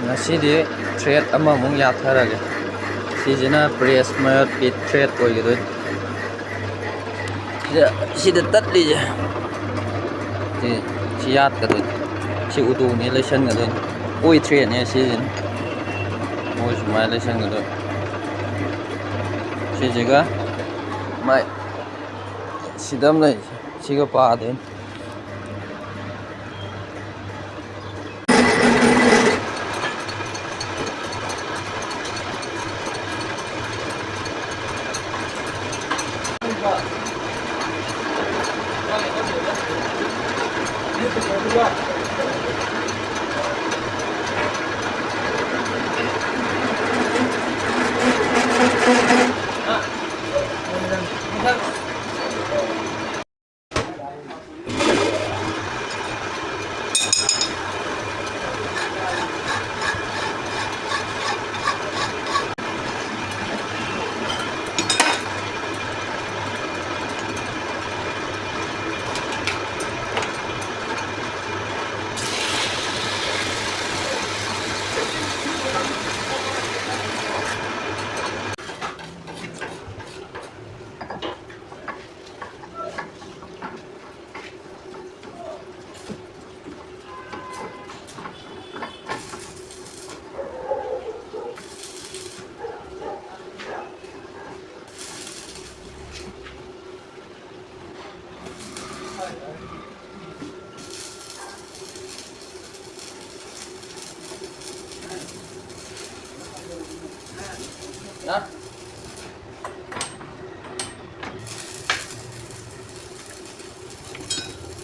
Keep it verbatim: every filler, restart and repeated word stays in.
ꯉꯁꯤꯗꯤ thread ꯑꯃꯃꯨꯛ ꯌꯥꯊꯔꯒꯦ꯫ ꯁꯤꯁꯤꯅ press ꯃꯌꯣꯠ pit thread ꯑꯣꯏꯒꯗꯣꯏꯅꯤ꯫ ꯁꯤꯗ, ꯁꯤꯗ ꯇꯠꯂꯤꯁꯦ꯫ ꯁꯤ, ꯁꯤ ꯌꯥꯠꯀꯗꯣꯏꯅꯤ꯫ ꯁꯤ ꯎꯇꯨꯅꯤ ꯂꯩꯁꯟꯒꯗꯣꯏꯅꯤ꯫ ꯑꯣꯏ threadꯅꯦ ꯁꯤꯁꯤꯅ꯫ ꯑꯣꯏ ꯁꯨꯃꯥꯏꯅ ꯂꯩꯁꯟꯒꯗꯣꯏꯅꯤ꯫ ꯁꯤꯁꯤꯒ ꯃꯥꯏ ꯁꯤꯗ ꯑꯃ ꯂꯩ꯫ ꯁꯤꯒ ꯄꯥꯗꯣꯏꯅꯤ꯫ ꯍꯥ?